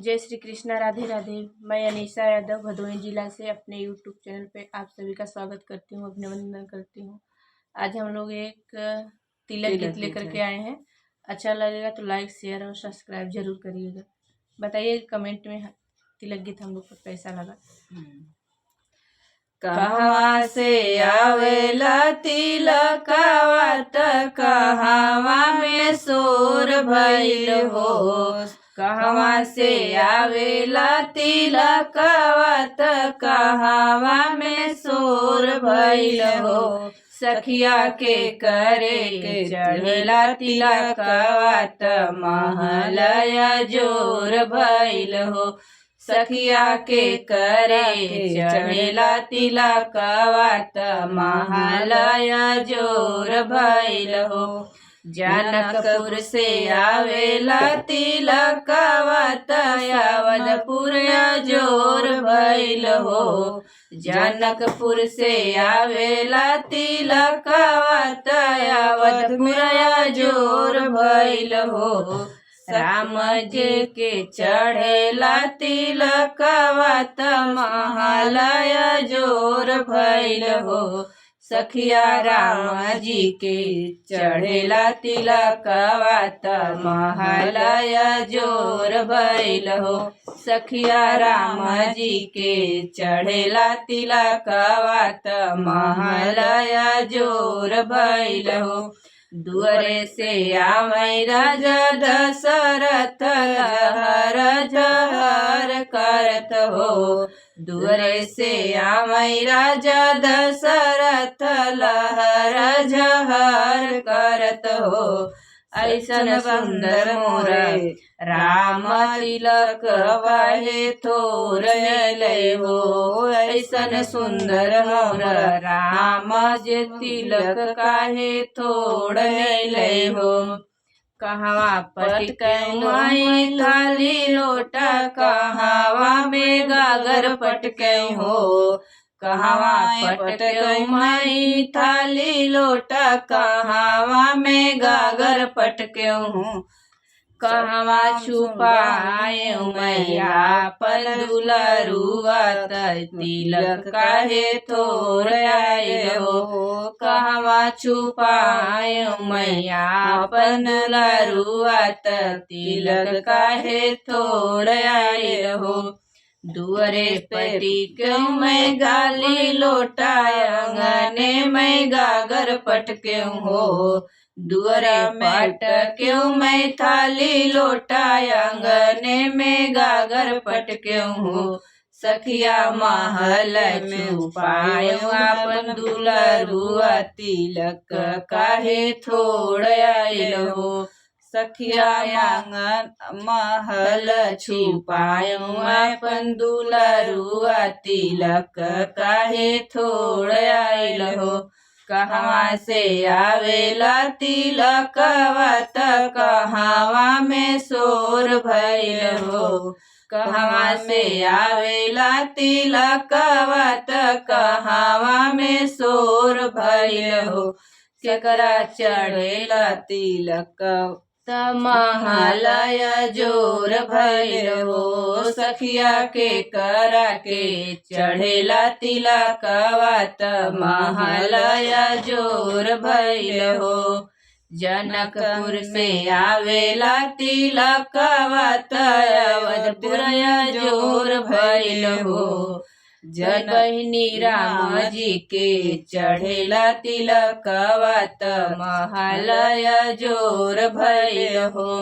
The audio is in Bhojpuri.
जय श्री कृष्णा, राधे राधे। मैं अनीशा यादव भदोही जिला से अपने यूट्यूब चैनल पे आप सभी का स्वागत करती हूँ, अभिनंदन करती हूँ। आज हम लोग एक तिलक तिलक गीत गीत लेकर है। के आए हैं। अच्छा लगेगा तो लाइक, शेयर और सब्सक्राइब जरूर करिएगा। बताइए कमेंट में तिलक गीत हम लोग को कैसा लगा। कहवा से आवेला तिलकवा त कहवा में शोर भइल हो। कहवा से आवेला तिलकवा त कहवा में शोर भइल हो। सखिया के करे के चढ़ेला तिलकवा त महलया जोर भइल हो। सखिया के करे चढ़ेला तिलकवा त महालया जोर भइल हो। जनकपुर से आवेला तिलकवा त अवधपुर जोर भइल हो। जनकपुर से आवेला तिलकवा त अवधपुर जोर भइल हो। राम जी के चढ़ेला तिलकवा त महालय जोर भइल हो। सखिया राम जी के चढ़ेला तिलकवा त महालय जोर भइल हो। सखिया राम जी के चढ़ेला तिलकवा त महालय जोर भइल हो। दुअरे से आवै राजा दशरथ लहर जहर करत हो। दुअरे से आवै राजा दशरथ लहर जहर करत हो। ऐसन सुंदर मोर राम तिलक वाहे थोर मिले हो। ऐसन सुंदर मोर राम जे तिलक काहे थोड़ मिले हो। कहवा पटकै थाली लोटा कहवा में गागर पटकै हो। कहवा पटकै माई थाली लोटा कहवा में गागर पटकै हूँ। कहवा छुपाए मैया अपन दुलरुआ त तिलक काहे थोर आइल हो। कहवा छुपाए मैया अपन दुलरुआ त तिलक काहे थोर आइल हो। दुअरे पटी मैं गाली लोटा अंगने मैं गागर पटके हो। दुअरे पटके मैं थाली लोटा अंगने में गागर पटके हो। सखिया महल छुपायो अपन दुलरुआ तिलक काहे थोड़ आइल हो। सखिया मांगन महल छुपायो अपन दुलरुआ तिलक काहे थोड़ आइल हो। कहवा से आवेला तिलकवा त कहवा में शोर भइल हो। कहवा से आवेला तिलकवा त कहवा में शोर भइल हो। केकरा चढ़ेला तिलक त महालय जोर भइल हो। सखिया के करा के चढ़ेला तिलकवा त महालय जोर भइल हो। जनकपुर से आवेला तिलकवा त अवधपुर जोर भइल हो। जन बहिनी राम जी के चढ़ेला तिलकवा त महालय जोर भइल हो।